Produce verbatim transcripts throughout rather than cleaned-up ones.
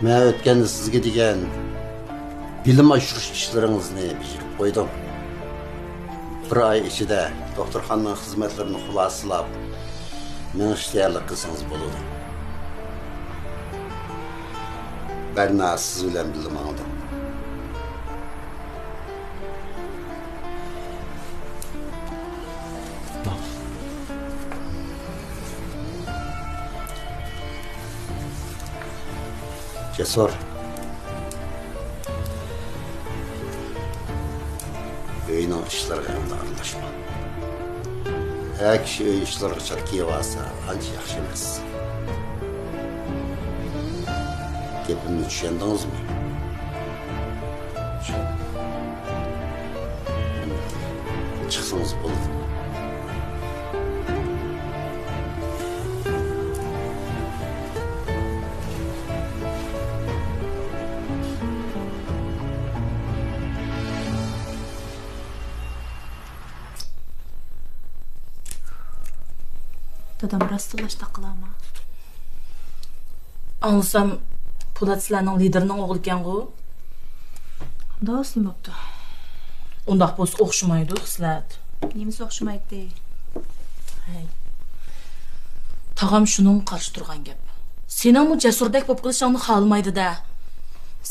مەن ئۆتكەندە سىزگە دېگەن بىلىم ئاشۇرۇش ئىشلىرىڭىزنى بېجىرىپ قويدۇم. بىر ئاي ئىچىدە دوختۇرخانىنىڭ خىزمەتلىرىنى خۇلاسىلاپ، مېڭىشقا تەييارلىق قىلسىڭىز بولىدۇ. بەرنا سىز بىلەن بىللە ماڭىدۇ. جەسۇر. ئۆينىڭ ئىشلىرىغا ئەمدى ئارىلاشما. ھەر كىشى ئۆي ئىشلىرىغا چات كىيىۋالسا، ئانچە ياخشى ئەمەس. گېپىمنى چۈشەندىڭىزمۇ؟ چىقسىڭىز بولىدۇ. دادام راستلا شۇنداق قىلارما؟ ئاڭلىسام، پولات سىلەرنىڭ لىدىرىنىڭ ئوغلى ئىكەنغۇ؟ ئۇنداق ئەمەس، نېمە بوپتۇ؟ ئۇنداق بولسا ئوخشىمايدۇ، خىسلەت. نېمىسى ئوخشىمايتتى؟ ھەي. تاغام شۇنىڭغا قارشى تۇرغان گەپ. سېنىڭمۇ جەسۇردەك بولۇپ قېلىشىڭنى خالىمايدۇ-دە.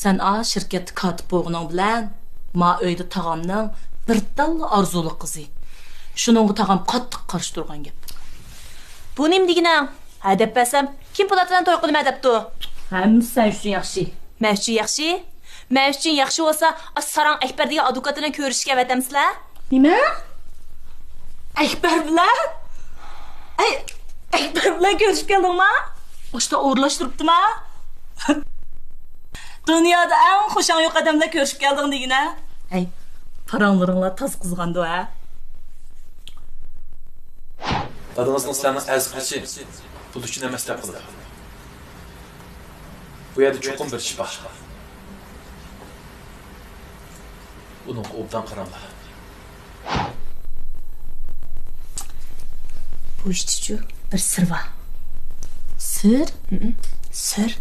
سەن ئا شىركەتتە كاتىپ بولغىنىڭ بىلەن، ما ئۆيدە تاغامنىڭ بىر تاللا ئارزۇلۇق قىزى. شۇنىڭغا تاغام قاتتىق قارشى تۇرغان گەپ. بۇ نېمە دېگىنىڭ؟ ھە دەپ بەرسەم، كىم پولات بىلەن توي قىلىمەن دەپتۇ؟ ھەممىسى سەن ئۈچۈن ياخشى. مەن ئۈچۈن ياخشى؟ مەن ئۈچۈن ياخشى بولسا، ئاشۇ ساراڭ ئەكبەر دېگەن ئادۋوكات بىلەن كۆرۈشۈشكە ئەۋەتەمسىلەر؟ نېمە؟ ئەكبەر بىلەن؟ ئەي، ئەكبەر بىلەن كۆرۈشۈپ كەلدىڭما؟ ئاشتا ئورۇنلاشتۇرۇپتىما؟ دۇنيادا ئەڭ خۇشاڭ يوق ئادەم بىلەن كۆرۈشۈپ كەلدىڭ دېگىنە. ھەي، پاراڭلىرىڭلار تازا قىزغاندۇ ھە؟ دادىڭىزنىڭ سىلەرنىڭ ئەزىز قىلىشى پۇل ئۈچۈن ئەمەس دەپ قىلىدۇ. بۇ يەردە چوقۇم بىر ئىش بار. ئۇنىڭغا ئوبدان قاراڭلار. بۇ ئىشتىچۇ بىر سىر بار. سىر؟ ھىم. سىر.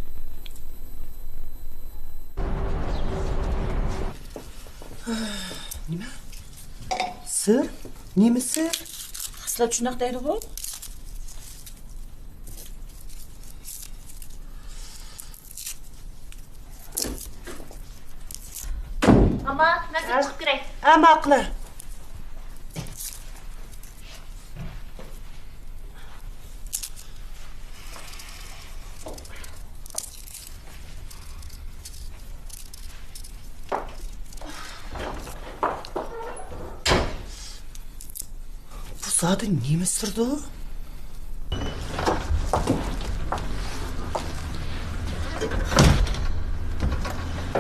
نېمە؟ سىر؟ نېمە سىر؟ خىسلەت شۇنداق دەيدىغۇ؟ ماما، مەن سىرتقا چىقىپ كىرەي. ھە، ماقۇل. بۇ زادى نېمە سىردۇ؟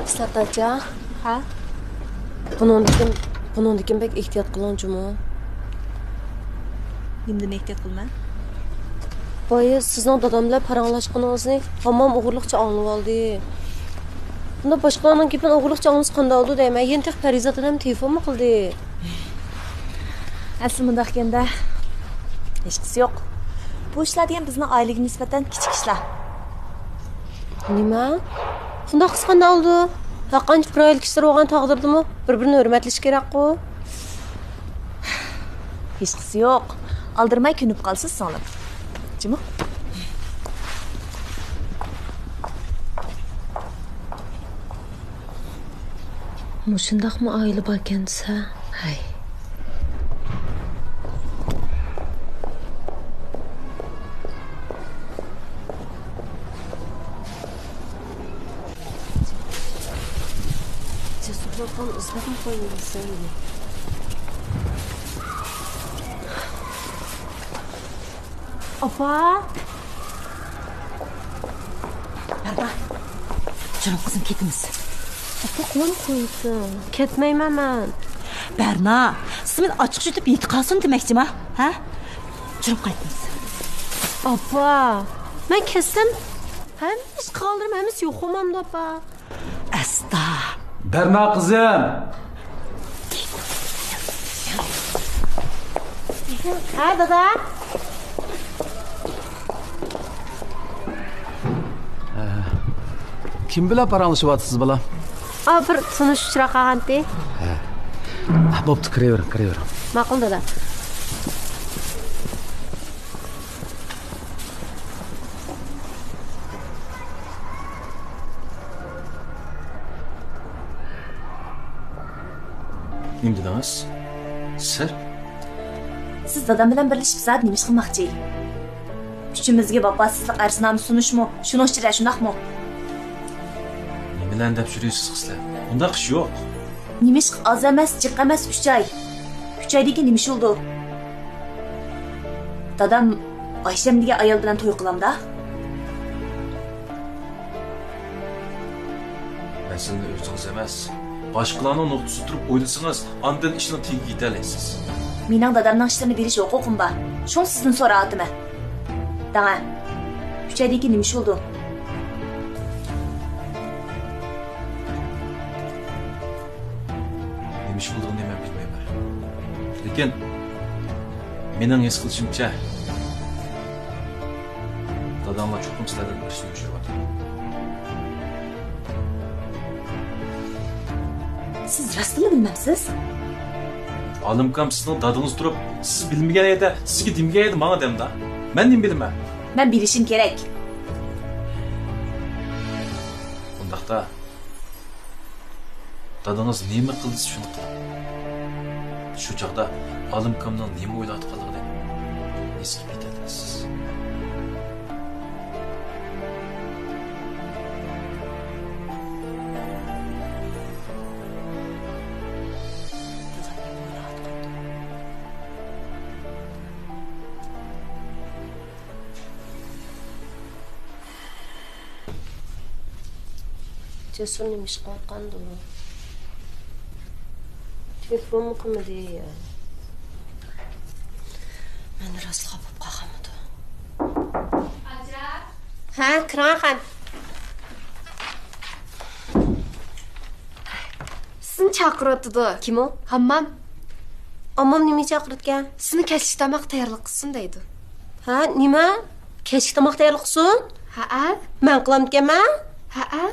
ئىسلات ئاچا. ھە؟ بۇنىڭدىن كېيىن، بۇنىڭدىن كېيىن بەك ئېھتىيات قىلىڭ جۇمۇ. نېمىدىن ئېھتىيات قىلىمەن؟ بايا سىزنىڭ دادام بىلەن پاراڭلاشقىنىڭىزنى ھاممام ئوغرىلىقچە ئاڭلىۋالدى. بۇنداق باشقىلارنىڭ گېپىنى ئوغرىلىقچە ئاڭلىسا قانداق بولىدۇ دەيمەن. يەنە تېخى پەرىزات ھەم تېلېفونمۇ قىلدى. ئەسلى مۇنداق ئىكەندە، ھېچقىسى يوق. بۇ ئىشلار دېگەن بىزنىڭ ئائىلىگە نىسبەتەن كىچىك ئىشلار. نېمە؟ شۇنداق قىلسا قانداق بولىدۇ؟ ھەرقانچە بىر ئائىلە كىشىلىرى بولغان تەقدىردىمۇ بىر-بىرىنى ھۆرمەتلىشى كېرەكقۇ؟ ھېچقىسى يوق. ئالدىرىماي كۆنۈپ قالسىز، سىڭلىم. جۇمۇ. مۇشۇنداقمۇ ئائىلە باركەن دېسە، ھەي. ئاپا! بەرنا! جېنىم قىزىم، كېتىمىز. ئاپا، قويۇپ قويسۇن. كەتمەيمەن مەن. بەرنا، سىز مېنى ئاچچىق يۇتۇپ يېتىپ قالسۇن دېمەكچىما؟ ھە؟ جېنىم، قايتىمىز. ئاپا، مەن كەتسەم، ھەممە ئىش قىلغانلىرىم ھەممىسى يوق بولمامدۇ، ئاپا؟ ئەستا. بەرنا قىزىم. ھە، دادا. ھە. كىم بىلەن پاراڭلىشىۋاتىسىز، بالام؟ ئا، بىر تونۇش ئۇچراپ قالغانتى. ھە. بوپتۇ، كىرىۋېرىڭ، كىرىۋېرىڭ. ماقۇل، دادا. نېمە دېدىڭىز؟ سىر؟ سىز دادام بىلەن بىرلىشىپ زادى نېمە ئىش قىلماقچى؟ ئۈچىمىزگە ۋاپاسىزلىق ئەرزنامىسى سۇنۇشمۇ شۇنىڭ ئىچىدە، شۇنداقمۇ؟ نېمىلەرنى دەپ يۈرىسىز قىزلار؟ ئۇنداق ئىش يوق. نېمىشقا ئاز ئەمەس، جىق ئەمەس، ئۈچ ئاي. ئۈچ ئايدىن كېيىن نېمە ئىش بولىدۇ؟ دادام ئايشەم دېگەن ئايال بىلەن توي قىلامدا؟ مەسىلىنى ئۆزىڭىز ئەمەس، باشقىلارنىڭ نۇقتىسىدا تۇرۇپ ئويلىسىڭىز، ئاندىن ئىشنىڭ تېگىگە يېتەلەيسىز. مېنىڭ دادامنىڭ ئىشلىرىنى بىلىش ھوقۇقۇم بار. شۇڭا سىزدىن سوراۋاتىمەن. دەڭە، ئۈچ ئايدىن كېيىن نېمە ئىش بولىدۇ؟ نېمە ئىش بولىدىغىنىنى مەن بىلمەيمەن. لېكىن، مېنىڭ ھېس قىلىشىمچە، داداڭلار چوقۇم سىلەردىن بىر ئىشنى يوشۇرۇۋاتىدۇ. سىز راستتىنلا بىلمەمسىز؟ ئالىمكام سىزنىڭ دادىڭىز تۇرۇپ، سىز بىلمىگەن يەردە، سىزگە دېمىگەن يەردە ماڭا دەمدا. مەن نېمە بىلىمەن؟ مەن بىلىشىم كېرەك. ئۇنداقتا، دادىڭىز نېمە قىل دېسە، شۇنى قىلىڭ. شۇ چاغدا ئالىمكامنىڭ نېمە ئويلاۋاتقانلىقىنى ھېس قىلىپ يېتەلەيسىز. جەسۇر نېمە ئىش قىلىۋاتقاندۇ؟ تېلېفونمۇ قىلمىدى. مەن راستلا خاپا بولۇپ قالغانمىدۇ؟ ھە، كىرىڭ خان. سىزنى چاقىرىۋاتىدۇ. كىم ئۇ؟ ھاممام. ھاممام نېمە چاقىرىدىكەن؟ سىزنى كەچلىك تاماق تەييارلىق قىلسۇن دەيدۇ. ھە، نېمە؟ كەچلىك تاماق تەييارلىق قىلسۇن؟ ھەئە. مەن قىلامدىكەنمەن؟ ھەئە.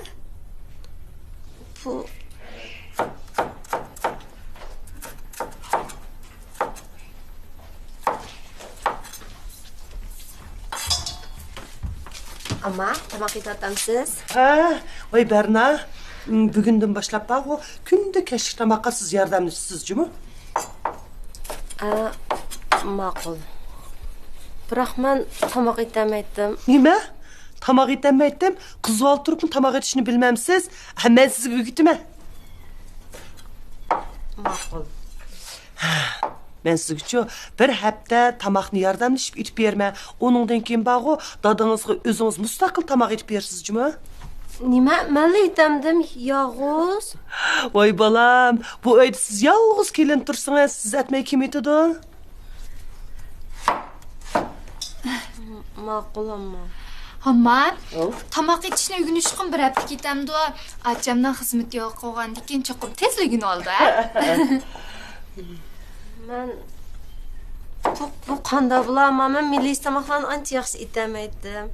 بۇ ئامما، تاماق ئېتىۋاتامسىز؟ ھە، ۋاي بەرنا، بۈگۈندىن باشلاپ بارغۇ، كۈندە كەچلىك تاماققا سىز ياردەملىشىسىز جۇمۇ؟ ئە، ماقۇل. بىراق مەن تاماق ئېتەلمەيتتىم. نېمە؟ تاماق ئېتەلمەيتتىم؟ قىز بالا تۇرۇپمۇ تاماق ئېتىشنى بىلمەمسىز؟ ھە، مەن سىزگە ئۆگىتىمەن. ماقۇل. مەن سىزگىچۇ بىر ھەپتە تاماقنى ياردەملىشىپ ئېتىپ بېرىمەن. ئۇنىڭدىن كېيىن بارغۇ، دادىڭىزغا ئۆزىڭىز مۇستەقىل تاماق ئېتىپ بېرىسىز جۇمۇ. نېمە؟ مەنلا ئېتەمدىم، يالغۇز. ۋاي بالام، بۇ ئۆيدە سىز يالغۇز كېلىن تۇرسىڭىز، سىز ئەتمەي كىم ئېتىدۇ؟ ماقۇل، ئامما. ئامما، ئاۋۇ؟ تاماق ئېتىشنى ئۆگىنىشكىن بىر ھەپتە كېتەمدۇ؟ ئاچامنىڭ خىزمىتى يوق بولغاندىن كېيىن چوقۇم تېزلا ئۆگىنىۋالىدۇ، ھە؟ مەن، بۇ، بۇ قانداق بولا، ئامما؟ مەن مىللىي تاماقلارنى ئانچە ياخشى ئېتەلمەيتتىم.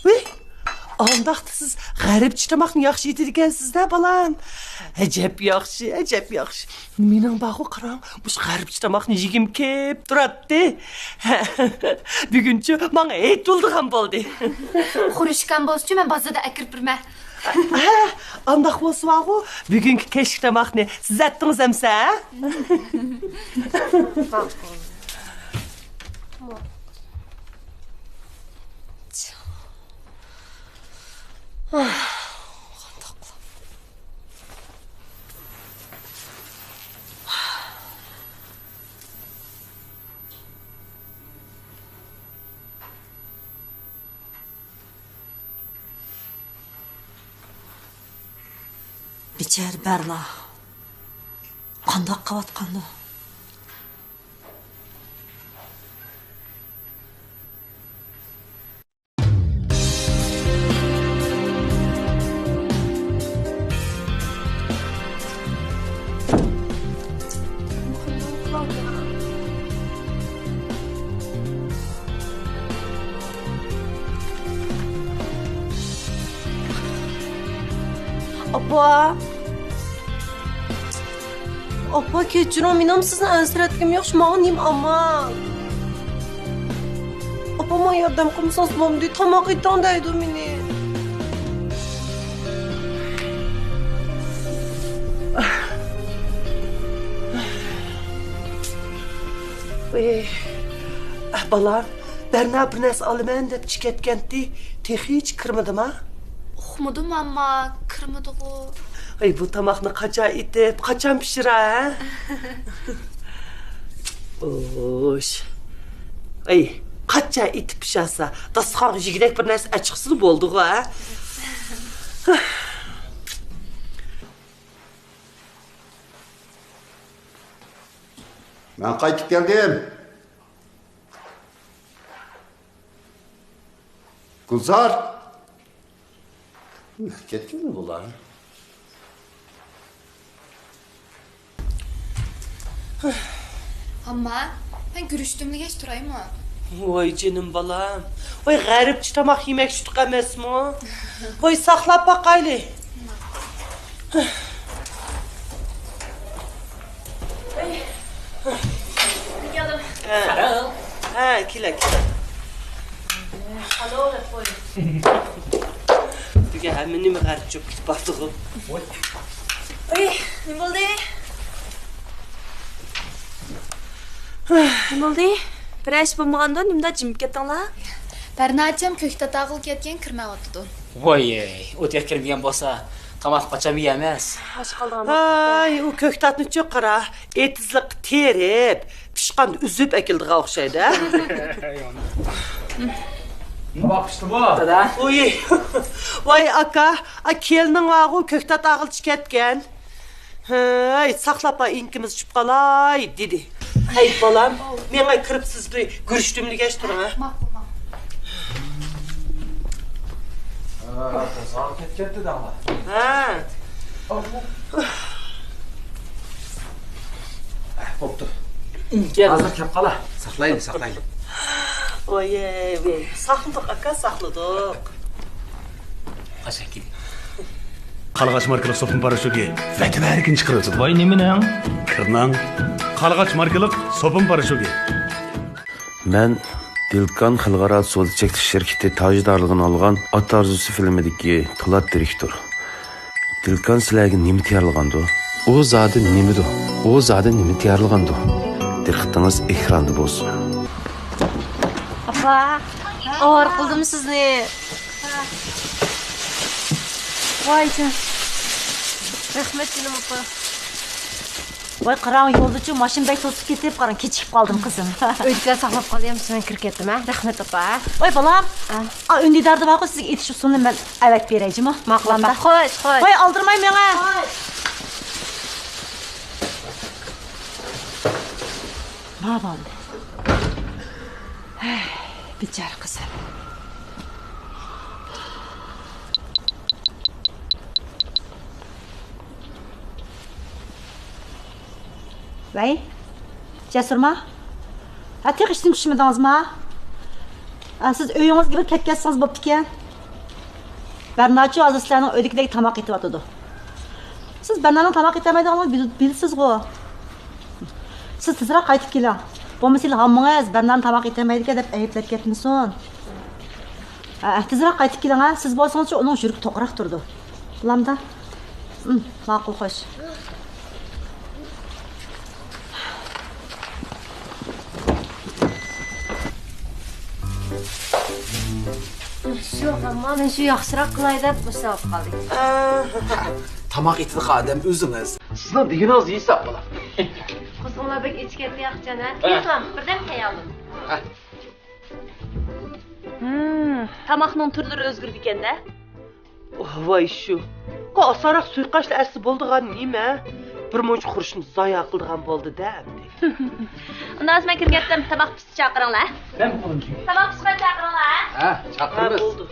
ۋىي، ئانداقتا سىز غەربچە تاماقنى ياخشى ئېتىدىكەنسىز-دە، بالام. ئەجەب ياخشى، ئەجەب ياخشى. مېنىڭ بارغۇ، قاراڭ، مۇشۇ غەربچە تاماقنى يېگۈم كېلىپ تۇراتتى. بۈگۈنچۇ ماڭا ھېيت بولىدىغان بولدى. خۇرۇچكام بولسىچۇ، مەن بازاردىن ئەكىرىپ بېرىمەن. ھە، ئانداق بولسا بارغۇ، بۈگۈنكى كەچلىك تاماقنى سىز ئەتتىڭىز ئەمسە، ھە؟ بىچارە بەرنا قانداق قىلىۋاتقاندۇ؟ ۋا. ئاپا، كەچۈرۈڭ، مېنىڭ سىزنى ئەنسىرەتكۈم يوق، ماڭا نېمە ئامال؟ ئاپا، ماڭا ياردەم قىلمىسىڭىز بولمىدى، تاماق ئېتىڭ دەيدۇ مېنى. ئېي، بالام، بەرنا بىر نەرسە ئالىمەن دەپ چىقىپ كەتكەنتى، تېخىچە كىرمىدىما؟ ئۇقمىدىم، ئەمما كىرمىدىغۇ. ئەي، بۇ تاماقنى قاچان ئېتىپ، قاچان پىشۇرا، ھە؟ ئوش. ئەي، قاچان ئېتىپ پىشارسا، داستىخانغا يېگۈدەك بىر نەرسە ئەچىقسىلا بولدىغۇ، ھە؟ مەن قايتىپ كەلدىم. گۈلزار! كەتكەنمۇ بۇلار؟ ئامما، مەن گۈرۈچ دۈملىگەچ تۇرايمۇ؟ ۋاي جېنىم بالام، ۋاي غەربچە تاماق يېمەكچىدۇق ئەمەسمۇ؟ ۋاي ساقلاپ باقايلى. ھە. ھە، كېلە، كېلە. دېگەن ھەممە نېمە غەربچە بولۇپ كېتىپ بارىدىغۇ. ئۇي، نېمە بولدى؟ نېمە بولدى؟ بىرەر ئىش بولمىغاندۇ؟ نېمىنداق جىمىپ كەتتىڭلار؟ بەرناچەم كۆكتات ئاغىلى كەتكەن، كىرمەيۋاتىدۇ. ۋاي، ئۇ تېخى كىرمىگەن بولسا، تاماق قاچان يەيمىز؟ ئاچ قالدىڭ. ھاي، ئۇ كۆكتاتنى چوقۇرا ئېتىزلىققا تېرىپ، پىشقاندا ئۈزۈپ ئەكېلىدىغان ئوخشايدۇ، ھە؟ تاماق پىشتىمۇ؟ دادا. ئۇي، ۋاي ئاكا، ئا، كېلىنىڭ بارغۇ، كۆكتات ئاغىلى كەتكەن. ھەي، ساقلاپ بار، ئىنكىمىز چۈشۈپ قالاي، دېدى. ھەي، بالام، مېڭە كىرىپ سىز بىر گۈرۈچ دۈملىگەچ تۇرۇڭ، ھە. ماقۇل، ماقۇل. ھە، بازارغا كەتكەنتى دەڭلار. ھە. بوپتۇ. ھازىر كەپ قالا. ساقلايلى، ساقلايلى. ۋاي، ۋاي، ساقلىدۇق، ئاكا، ساقلىدۇق. قاچان كېلىدۇ؟ قارلىغاچ ماركىلىق سوپۇن پاراشوكى ۋەتە بەرىكىنى چىقىرىۋېتىدۇ. ۋاي، نېمىنىڭ؟ كىرنىڭ. قارلىغاچ ماركىلىق سوپۇن پاراشوكى. مەن دىلكان خەلقئارا سودا چەكلىك شىركىتى تاجدارلىقىنى ئالغان ئات ئارزۇسى فىلىمىدىكى پولات دىرېكتور. دىلكان سىلەرگە نېمە تەييارلىغاندۇ؟ ئۇ زادى نېمىدۇ؟ ئۇ زادى نېمە تەييارلىغاندۇ؟ دىققىتىڭىز ئېكراندا بولسۇن. ئاپا، ئاۋارە قىلدىم سىزنى. ۋاي جان. رەھمەت جېنىم ئاپا. ۋاي قاراڭ، يولدىچۇ ماشىنا بەك توسۇپ كېتىپ، قاراڭ، كېچىكىپ قالدىم قىزىم. ئۆيدىكىلەر ساقلاپ قالدى، مەن كىرىپ كەتتىم ھە. رەھمەت ئاپا. ۋاي بالام. ھە. ئا، ئۈندىداردا بارغۇ، سىزگە ئېتىش ئۇسۇلىنى مەن ئەۋەتىپ بېرەي جۇمۇ. ماقۇل ئاپا. خوش، خوش. ۋاي ئالدىرىماي مېڭە. ما بولدى. ھەي، بىچارە قىزىم. ۋەي، جەسۇرما؟ ھە، تېخى ئىشتىن چۈشمىدىڭىزما؟ ھە، سىز ئۆيىڭىزگە بىر كەتكەزسىڭىز بوپتىكەن. بەرناچۇ ھازىر سىلەرنىڭ ئۆيدىكىدەك تاماق ئېتىۋاتىدۇ. سىز بەرنانىڭ تاماق ئېتەلمەيدىغانلىقىنى بىل-، بىلىسىزغۇ. سىز تېزرەك قايتىپ كېلىڭ. بولمىسا ھاممىڭىز بەرنان تاماق ئېتەلمەيدىكەن دەپ ئەيىبلەپ كەتمىسۇن. ھە، تېزرەك قايتىپ كېلىڭ ھە. سىز بولسىڭىزچۇ ئۇنىڭ يۈرىكى توقراق تۇرىدۇ. بولامدا؟ ئىم، ماقۇل، خوش. شۇ ھامان شۇ ياخشىراق قىلاي دەپ مۇشۇ ئاپ قالدى. تاماق ئېتىدىغان ئادەم ئۆزىڭىز. سىزنىڭ دېگىنىڭىز ھېساب بولار. قوزغىڭلار بەك ئېچىپ كەتتى ياقچان ھە. ھە. بىردەم تەييارلىدىم. ھە. ھىم، تاماقنىڭ تۈرلىرى ئۆزگىرىدىكەن-دە. ۋاي شۇ. قا ئاسانراق سۇيۇقئاشلا ئەتسە بولىدىغان نېمە؟ بىر مۇنچە قۇرۇشنى زايا قىلىدىغان بولدى-دە ئەمدى. ئۇنداق بولسا مەن كىرىپ كەتتىم. تاماق پىشسا چاقىرىڭلار. مەن قولۇم چۈشۈپ. تاماق پىشقان چاقىرىڭلار. ھە، ھە، چاقىرىمىز. بولدى.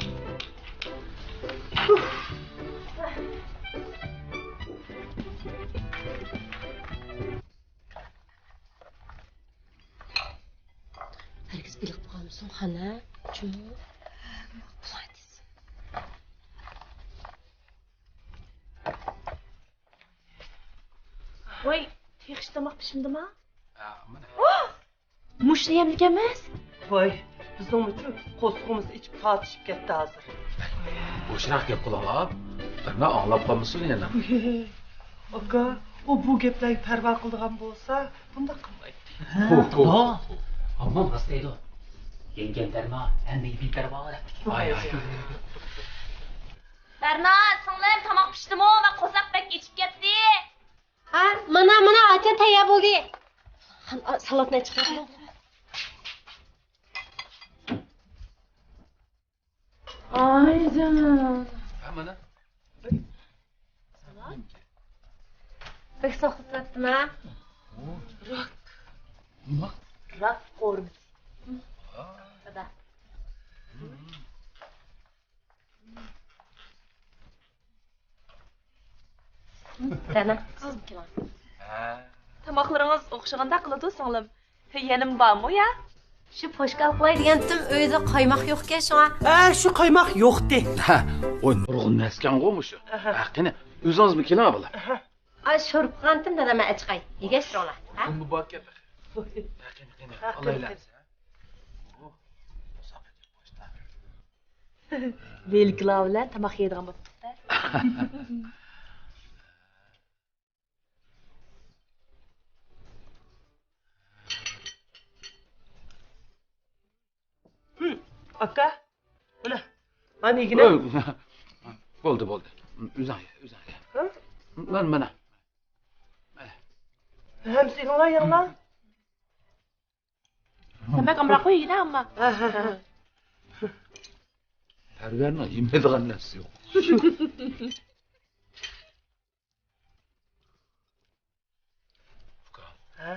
ھەرگىز بېلىق بولغانمىسۇن، خانا؟ جۇمۇ؟ بۇلار دېسۇن. تاماق پىشمىدىما؟ ھە، مانا. مۇشۇنى يەملىكەنمىز؟ ۋاي، بىزنىڭمۇچۇ قورسىقىمىز ئېچىپ تارتىشىپ كەتتى ھازىر. بوشراق گەپ قىلىڭلار. بىرنى ئاڭلاپ قالمىسۇن يەنە. ئاكا، ئۇ بۇ گەپلەرگە پەرۋا قىلىدىغان بولسا، بۇنداق قىلمايتتى. ھە، دادا. ئاممام راست دەيدۇ. يەڭگەم بەرنا ھەممىگە بىپەرۋا دەپتىكەن. ۋاي، ۋاي. بەرنا، سىڭلىم، تاماق پىشتىمۇ؟ مانا قورساق بەك ئېچىپ كەتتى. ھە، مانا، مانا، ئاچا تەييار بولدى. سالاتنى چىقىرىڭ. ئايجان. ھە، مانا. بەك ساقلاپ تۇرۇپتىما؟ راك. نېمە؟ راك قورۇمىسى. ھا. دادا. دانا، سىزمۇ كېلىڭ. ھە. تاماقلىرىڭىز ئوخشىغاندەك قىلىدۇ، سىڭلىم. يەنىمۇ بارمۇ يا؟ شۇ پوشكال قىلاي دېگەنتىم، ئۆيدە قايماق يوقكەن شۇڭا. ھە، شۇ قايماق يوقتى. ھە، ئۇ نۇرغۇن نەرسىكەنغۇ مۇشۇ. ئەھە. ھە، قېنى، ئۆزىڭىزمۇ كېلىڭ، بالام. ئەھە. ئاي، شورپا قىلغانتىم دادا، مەن ئەچىقاي. يېگەچ تۇرۇڭلار. ھە؟ بۇ باركەن. قېنى، قېنى، ھە، ئالايلى. قېنى. بۇ، بۇ ساقىت باشتا. ھېلىكىلار بىلەن تاماق يەيدىغان بوپتۇق-دە. ھىم، ئاكا، مانا، مانا يېگىنە. بولدى، بولدى. ئۆزۈڭ يە، ئۆزۈڭ يە. ھە؟ مانا، مانا. مانا. ھەممىسى يەڭلار، يەڭلار. سەن بەك ئامراق قوي يېگىنە، ئەمما. ھە، ھە، ھە. پەرۋەرنىڭ يېمەيدىغان نەرسىسى يوق. ئۇكا. ھە؟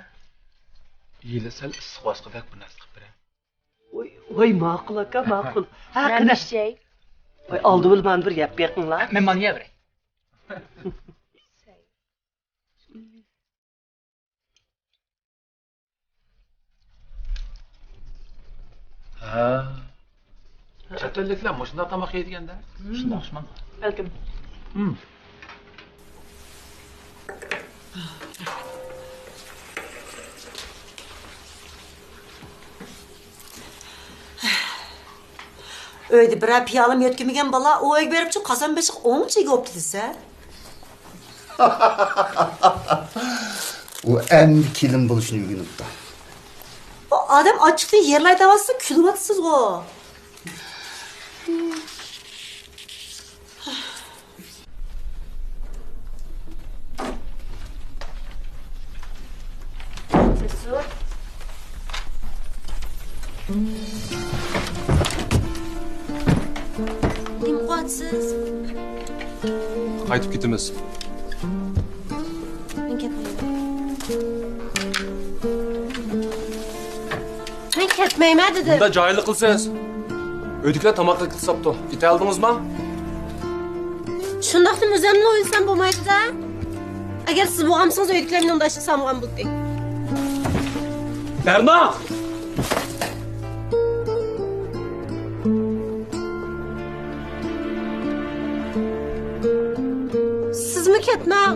يېلى سەل ئىسسىق ۋاسقىدەك بىر نەرسە قىلىپ بېرە. ۋاي، ۋاي، ماقۇل ئاكا، ماقۇل. ھە، مەن قېنى. ئىچەي. ۋاي، ئالدى بىلەن مانا بىر يەپ بېقىڭلار. مەن مانا يەۋېرەي. ھە. چەت ئەللىكلەر مۇشۇنداق تاماق يەيدىكەن-دە. شۇنداق ئوخشىمامدۇ؟ بەلكىم. ھىم. ئۆيدە بىرەر پىيالىمۇ يۆتكىمىگەن بالا ئۇ ئۆيگە بېرىپچۇ قازان بېشىغا ئوڭچە ئىگە بوپتۇ دېسە. ئۇ ئەمدى كېلىن بولۇشنى ئۆگىنىپتۇ. ئۇ ئادەم ئاچچىقتىن يىغلايدىغانسىز، كۈلۈۋاتىسىزغۇ. نېمە قىلىۋاتىسىز؟ قايتىپ كېتىمىز. مەن كەتمەيمەن. مەن كەتمەيمەن دېدىم. بۇنداق جاھىللىق قىلىسىز. ئۆيدىكىلەر تاماققا كېتىپ ساپتۇ. كېتەلىدىڭىزما؟ شۇنداقتىمۇ ئۆزۈمنى ئويلىسام بولمايدۇ-دە. ئەگەر سىز بولغانمىسىڭىز ئۆيدىكىلەر مېنى ئۇنداق ئىشقا سالمىغان بولاتتى. بەرنا! سىزمۇ كەتمەڭ.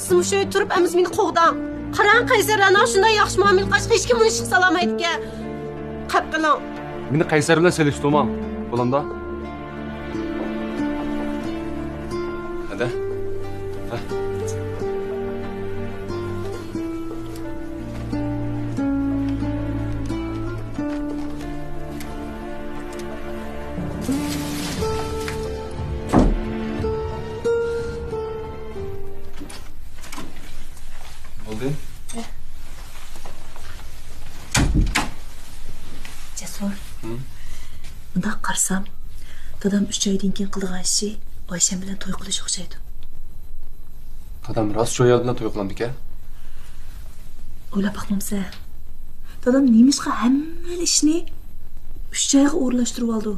سىز مۇشۇ يەردە تۇرۇپ ئەمىسە مېنى قوغداڭ. قاراڭ، قەيسەرلەرنىڭ شۇنداق ياخشى مۇئامىلە قىلىشىغا ھېچكىم ئۇنى ئىشقا سالالمايدىكەن. قەپ قىلىڭ. مېنى قەيسەر بىلەن سېلىشتۇرماڭ، بولامدا؟ ھەدە. ھە. بولدى. جەسۇر. ھىم؟ مۇنداق قارىسام، دادام ئۈچ ئايدىن كېيىن قىلىدىغان ئىشى ئايشەم بىلەن توي قىلىش ئوخشايدۇ. دادام راست شۇ ئايال بىلەن توي قىلامدىكەن؟ ئويلاپ باقمامسەن؟ دادام نېمىشقا ھەممىلا ئىشنى ئۈچ ئايغا ئورۇنلاشتۇرۇۋالىدۇ؟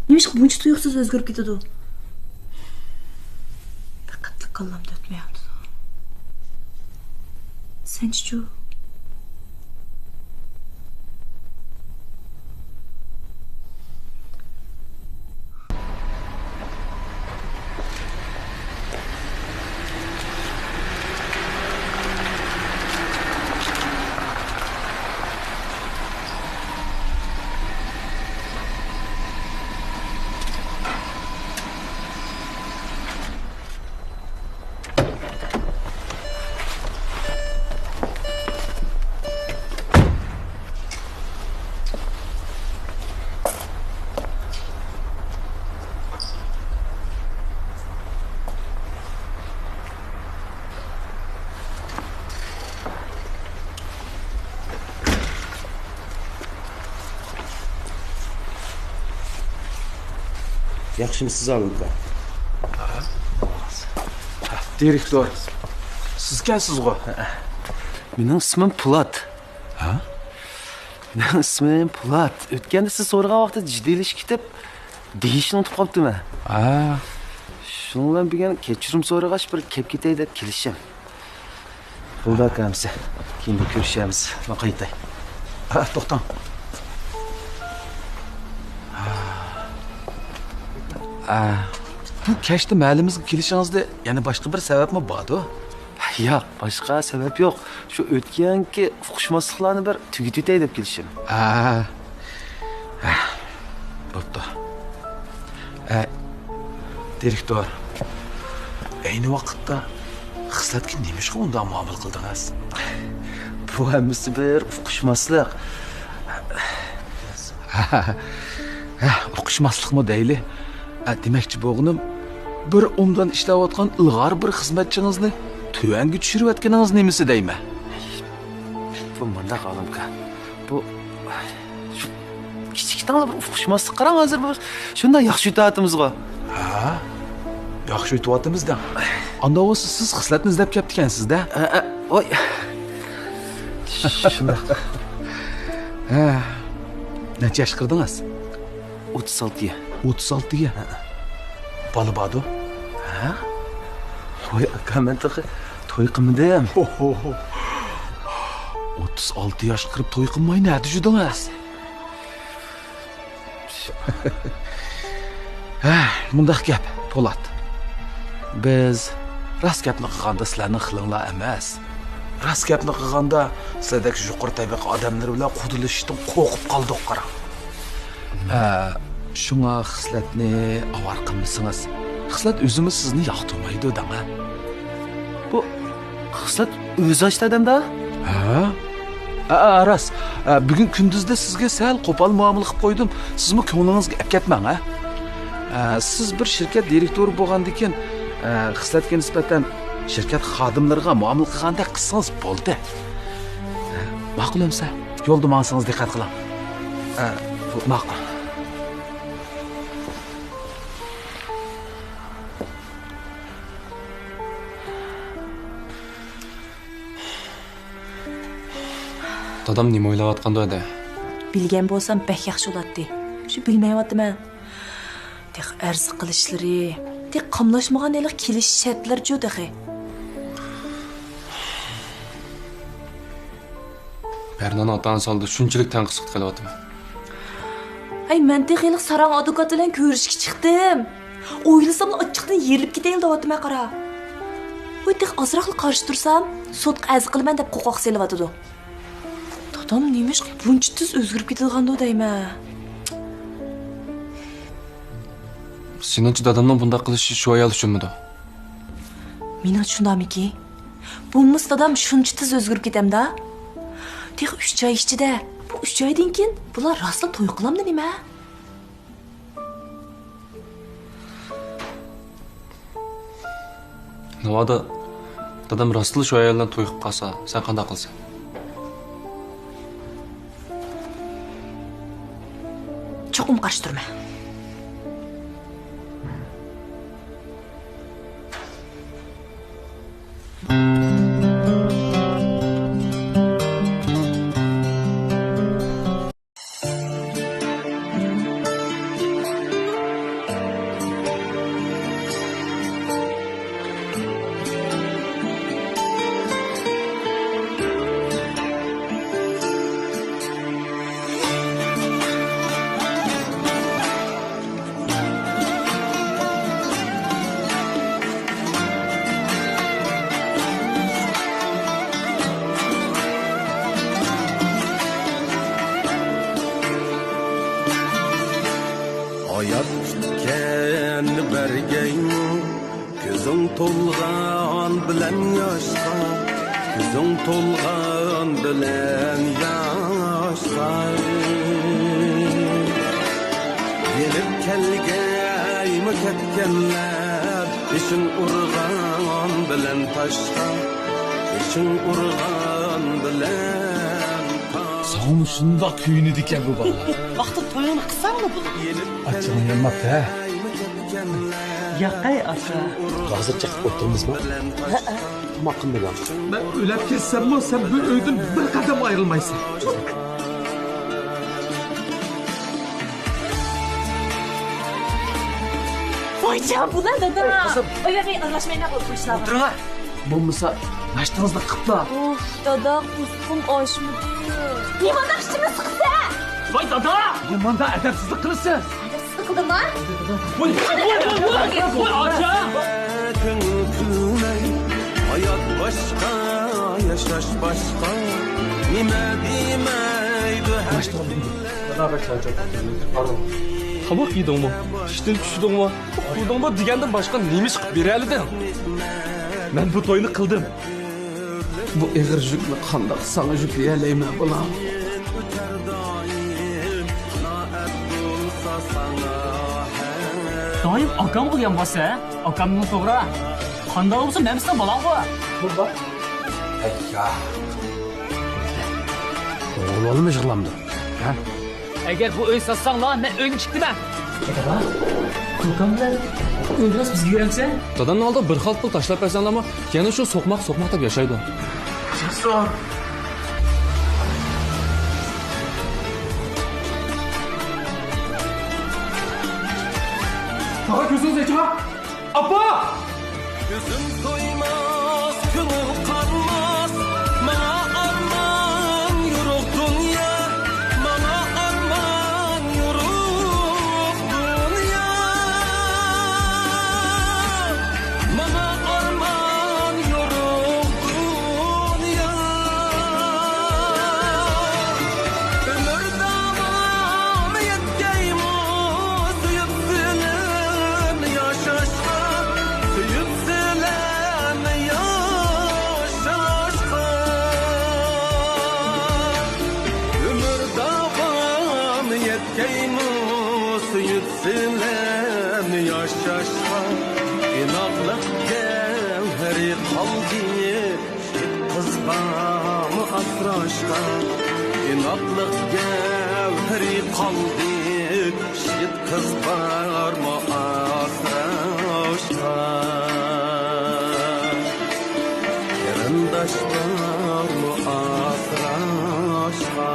نېمىشقا بۇنچە تۇيۇقسىز ئۆزگىرىپ كېتىدۇ؟ بىر قېتىملىق كاللامدا ئۆتمەيۋاتىدۇ. سەنچىچۇ؟ ياخشىمۇسىز، ئالىم ئاكا؟ دىرېكتور، سىزكەنسىزغۇ؟ مېنىڭ ئىسمىم پولات. ھە؟ مېنىڭ ئىسمىم پولات. ئۆتكەندە سىز سورىغان ۋاقىتتا جىددىيلىشىپ كېتىپ، دېيىشنى ئۇنتۇپ قاپتىمەن. ھە. شۇنىڭ بىلەن بۈگۈن كەچۈرۈم سورىغاچ، بىر كېلىپ كېتەي دەپ كېلىشىم. بولدى ئاكا ئەمىسە. كېيىن كۆرۈشەرمىز. مەن قايتاي. ھە، توختاڭ. ھە، بۇ كەچتە مەھەللىمىزگە كېلىشىڭىزدە يەنە باشقا بىر سەۋەبمۇ باردۇ؟ ياق، باشقا سەۋەب يوق. شۇ ئۆتكەنكى ئۇقۇشماسلىقلارنى بىر تۈگىتىۋېتەي دەپ كېلىشىم. ھە. ھە، بوپتۇ. ھە، دىرېكتور، ئەينى ۋاقىتتا خىسلەتكە نېمىشقا ئۇنداق مۇئامىلە قىلدىڭىز؟ بۇ ھەممىسى بىر ئۇقۇشماسلىق. ھە، ئۇقۇشماسلىقمۇ دەيلى. ھە، دېمەكچى بولغىنىم، بىر ئوبدان ئىشلەۋاتقان ئىلغار بىر خىزمەتچىڭىزنى تۆۋەنگە چۈشۈرۈۋەتكىنىڭىز نېمىسى دەيمەن؟ بۇ مۇنداق، ئالىم ئاكا. بۇ كىچىككىنە بىر ئۇقۇشماسلىق، قاراڭ، ھازىر بىز شۇنداق ياخشى ئۆتۈۋاتىمىزغۇ. ھە؟ ياخشى ئۆتۈۋاتىمىز دەڭ. ئانداق بولسا سىز خىسلەتنى ئىزدەپ كەپتىكەنسىز-دە. ھە، ھە، ۋاي. شۇنداق. ھە. نەچچە ياشقا كىردىڭىز؟ ئوتتۇز ئالتىگە. ئوتتۇز ئالتىگە؟ ھە. بالا باردۇ؟ ھە؟ ۋاي ئاكا، مەن تېخى توي قىلمىدىم. ئوتتۇز ئالتە ياشقا كىرىپ توي قىلماي نەدە يۈردىڭىز؟ ھە، مۇنداق گەپ، پولات. بىز راست گەپنى قىلغاندا سىلەرنىڭ خىلىڭلار ئەمەس. راست گەپنى قىلغاندا سىلەردەك يۇقىرى تەبىقە ئادەملىرى بىلەن قۇدىلىشىشتىن قورقۇپ قالدۇق، قاراڭ. ھە، شۇڭا خىسلەتنى ئاۋارە قىلمىسىڭىز. خىسلەت ئۆزىمۇ سىزنى ياقتۇرمايدۇ، دەڭە. بۇ خىسلەت ئۆزى ئاچتى ئادەمدە؟ ھە؟ ھە، ھە، راست. ھە، بۈگۈن كۈندۈزدە سىزگە سەل قوپال مۇئامىلە قىلىپ قويدۇم. سىزمۇ كۆڭلىڭىزگە ئەپ كەتمەڭ، ھە؟ ھە، سىز بىر شىركەت دىرېكتورى بولغاندىكىن، ھە، خىسلەتكە نىسبەتەن شىركەت خادىملىرىغا مۇئامىلە قىلغاندەك قىلسىڭىز بولدى. ھە، ماقۇل ئەمسە. يولدا ماڭسىڭىز دىققەت قىلىڭ. ھە، ماقۇل. دادام نېمە ئويلاۋاتقاندۇ ئەدە؟ بىلگەن بولسام بەك ياخشى بولاتتى. شۇ بىلمەيۋاتىمەن. تېخى ئەرز قىلىشلىرى، تېخى قاملاشمىغان ھېلىقى كېلىش شەرتلىرىچۇ تېخى. بەرنانىڭ ئاتا-ئانىسى ئالدىدا شۇنچىلىك تەڭقىسلىق قىلىۋاتىمەن. ھەي، مەن تېخى ھېلىقى ساراڭ ئادۋوكات بىلەن كۆرۈشۈشكە چىقتىم. ئويلىساملا ئاچچىقتىن يېرىلىپ كېتەيلا دەۋاتىمەن، قارا. ۋاي، تېخى ئازراقلا قارشى تۇرسام، سوتقا ئەرز قىلىمەن دەپ قوقاق سېلىۋاتىدۇ. دادام نېمىشقا بۇنچە تېز ئۆزگىرىپ كېتىدىغاندۇ دەيمەن. سېنىڭچە دادامنىڭ بۇنداق قىلىشى شۇ ئايال ئۈچۈنمىدۇ؟ مېنىڭچە شۇنداقمىكىن؟ بولمىسا دادام شۇنچە تېز ئۆزگىرىپ كېتەمدا؟ تېخى ئۈچ ئاي ئىچىدە. بۇ ئۈچ ئايدىن كېيىن بۇلار راستلا توي قىلامدۇ نېمە؟ ناۋادا دادام راستلا شۇ ئايال بىلەن توي قىلىپ قالسا، سەن قانداق قىلىسەن؟ چوقۇم قارشى تۇرىمەن. ھايات كۈتكەن بەرگەيمۇ، كۆزۈڭ تولغان بىلەن ياشقا، كۆزۈڭ تولغان بىلەن ياشقا. يېنىپ كەلگەيمۇ كەتكەنلەر، بېشىڭ ئۇرغان بىلەن تاشقا، بېشىڭ ئۇرغان بىلەن تاشقا. ساڭىمۇ شۇنداق كۆيۈنىدىكەن بۇ بالىلار. ۋاقتىدا تويۇڭنى قىلساڭلا بولىدۇ. ئاچچىقىڭ يانماپتۇ ھە؟ ياقەي ئاكا. ھازىر چېقىپ ئولتۇرىمىزمۇ؟ ھەئە. تاماق قىلمىدىڭ. مەن ئۆلۈپ كەتسەممۇ، سەن بۇ ئۆيدىن بىر قەدەم ئايرىلمايسەن. ۋايجان، بۇلار دادا. قىزىم. ئۆيگە ئارىلاشمايلا ئولتۇرۇشلار. ئولتۇرۇڭلار. بولمىسا، ناشتىڭىزنى قىپلا. ئۇف، دادا، قورسىقىم ئاچمىدى. نېمانداق ئىچىمنى سىقىسەن؟ ۋاي دادا! نېمانداق ئەدەپسىزلىك قىلىسىز؟ ئەدەپسىزلىك قىلدىمما؟ ۋاي، ۋاي، ۋاي، ۋاي، ۋاي، ئاچا! كۆڭۈل كۈلمەي، ھايات باشقا، ياشاش باشقا. نېمە دېمەيدۇ ھەر ناشتا قىلدىم. دادا، بەك چارچاپ كەتتىم. تاماق يېدىڭمۇ؟ ئىشتىن چۈشتۈڭمۇ؟ ئۇخلىدىڭمۇ دېگەندىن باشقا نېمە ئىش قىلىپ بېرەلىدىڭ؟ مەن بۇ توينى قىلدىم. بۇ ئېغىر يۈكنى قانداق ساڭا يۈكلىيەلەيمەن، بالام؟ دائىم ئاكامغا يانباسسەن، ھە؟ ئاكامنىڭ توغرا. قانداق بولسا مەن سېنىڭ بالاڭغۇ. بۇ بار. ئەييا. ئوغۇل بالىمۇ يىغلامدۇ؟ ھە؟ ئەگەر بۇ ئۆي ساتساڭلار، مەن ئۆيدىن چىقتىمەن. دادا، كوكام بىلەن ئۆيدىن بىزگە يۈرەمسەن؟ دادامنىڭ ئالدىغا بىر خالتا پۇل تاشلاپ بەرسەڭلارمۇ، يەنە شۇ سوقماق، سوقماق دەپ ياشايدۇ. جاسۇر! تاغا كۆزىڭىزنى ئېچىڭا! ئاپا! كۆزۈم تويماس، كۆڭۈل قانماس، ماڭا ئارمان يورۇق دۇنيا، ماڭا ئارمان يورۇق دۇنيا، ماڭا ئارمان يورۇق دۇنيا. ئۆمۈر داۋامى يەتكەيمۇ سۆيۈپ سىلەرنى ياشاشقا، سۆيۈپ سىلەرنى ياشاشقا. ئۆمۈر داۋامى يەتكەيمۇ سۆيۈپ سىلەرنى ياشاشقا. ئىناقلىق گەۋھىرى قالدى. يىگىت قىز بارمۇ ئاسراشقا، ئىناقلىق گەۋھىرى قالدى. يىگىت قىز بارمۇ ئاسراشقا، قېرىنداش بارمۇ ئاسراشقا.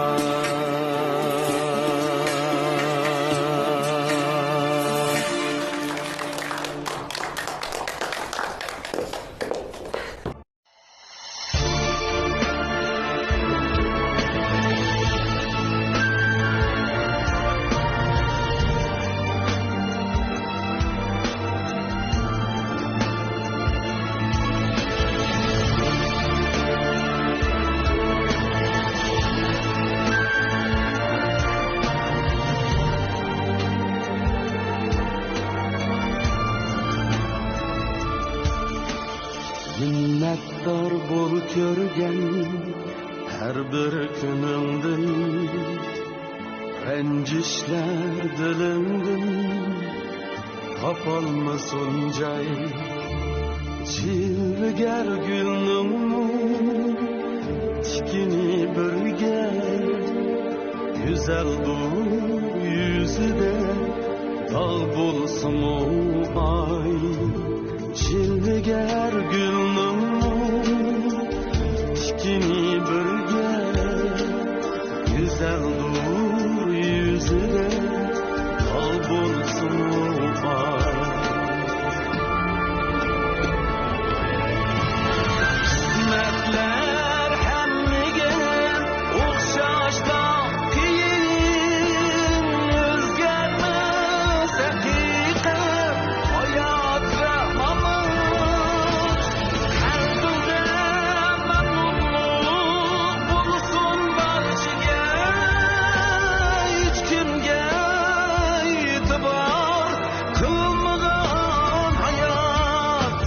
مىننەتدار بول كۆرگەن ھەر بىر كۈنۈڭدىن، رەنجىشلەر دىلىڭدىن تاپالمىسۇن جاي. جىلۋىگەر گۈلنىڭمۇ تىكىنى بىرگە، گۈزەل بۇ يۈزىدە داغ بولسىمۇ ئاي. جىلۋىگەر گۈلنىڭمۇ تىكىنى بىرگە، گۈزەلدۇر يۈزىدە داغ بولسىمۇ بار. قىسمەتلەر ھەممىگە ئوخشاشلا قىيىن، ئۆزگەرمەس ھەقىقەت، ھايات ۋە مامات. قەلبىڭدە مەمنۇنلۇق بولسۇن بارچىگە، ھېچكىمگە ئېتىبار قىلمىغان ھايات.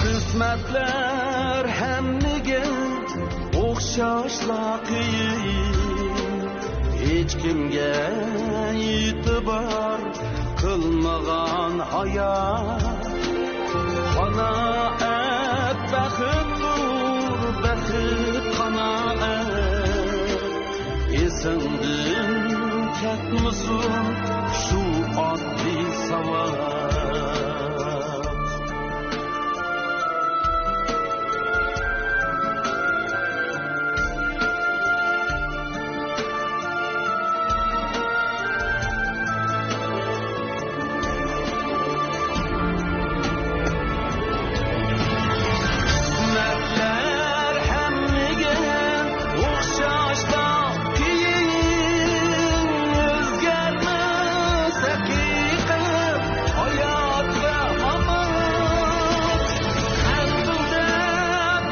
قىسمەتلەر ھەممىگە ئوخشاشلا قىيىن، ھېچكىمگە ئېتىبار قىلمىغان ھايات. قانائەت بەختتۇر، بەخت قانائەت. ئېسىڭدىن مۇسۇن شۇ ئاددىي ساۋات. قىسمەتلەر ھەممىگە ئوخشاشلا قىيىن، ئۆزگەرمەس ھەقىقەت، ھايات ۋە ئامەت. قەلبىڭدە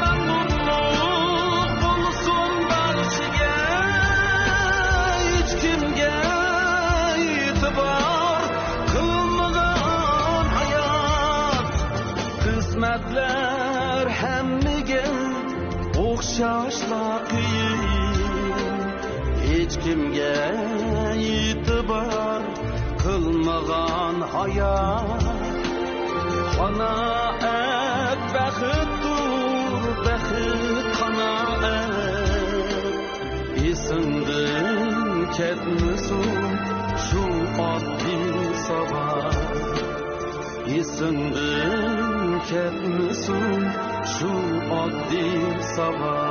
مەمنۇنلۇق بولسۇن بارچىگە، ھېچكىمگە ئېتىبار قىلمىغان ھايات. قىسمەتلەر ھەممىگە ئوخشاشلا قىيىن، ھېچكىمگە ئېتىبار قىلمىغان ھايات. قانائەت بەختتۇر، بەخت قانائەت. ئېسىڭدىن كەتمىسۇن شۇ ئاددىي ساۋات. ئېسىڭدىن كەتمىسۇن شۇ ئاددىي ساۋات.